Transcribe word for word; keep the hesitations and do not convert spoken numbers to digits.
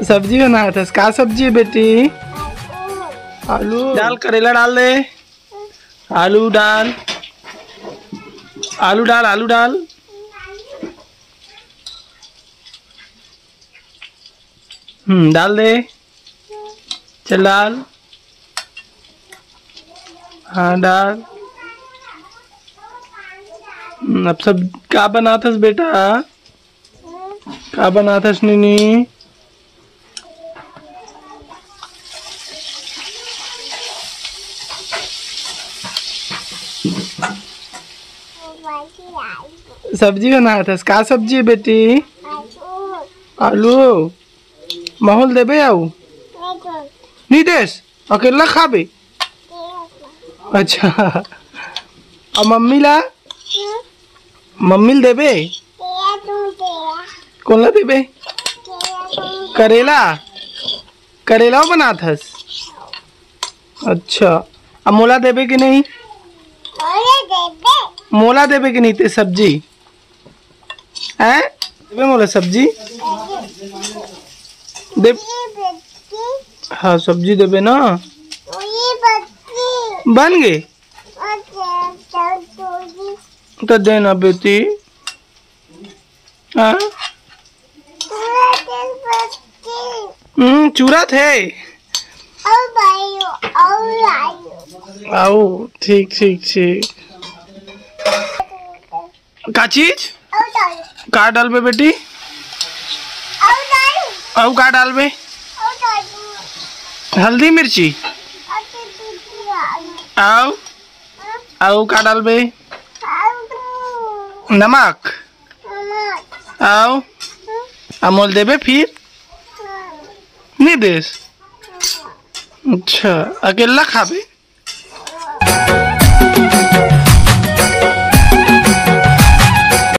सब्जी बनात हस? का सब्जी हे बेटी? आलू। डाल, करेला डाल दे। आलू डाल, आलू डाल, आलू डाल। हम्म, डाल दे। चल डाल। हाँ, डाल। हम्म, अब सब का बनात हस बेटा? का बनात हस नीनी? सब्जी बनात हस? का सब्जी हे बेटी? आलू। महू ल देबे अउ? नहीं देस, अकेला खाबे? अच्छा। अउ मम्मी ला? मम्मी ल देबे? कोन ला देबे? करेला? करेला बनात हस? अच्छा। अब मोला देबे कि नहीं? मोला देबे कि नहीं ते सब्जी? हैं? देबे मोला सब्जी? दे। हाँ, सब्जी देबे ना। बन गे? तो देना बेटी। हाँ? हम्म, चूरत हे। आओ, ठीक, ठीक, ठीक। का चीज? का डालबे बेटी? अउ का डालबे? हल्दी मिर्ची। अउ, अउ का डालबे? नमक। अउ, अउ मोला देबे फिर? नहीं देस। अच्छा, अकेला खाबे?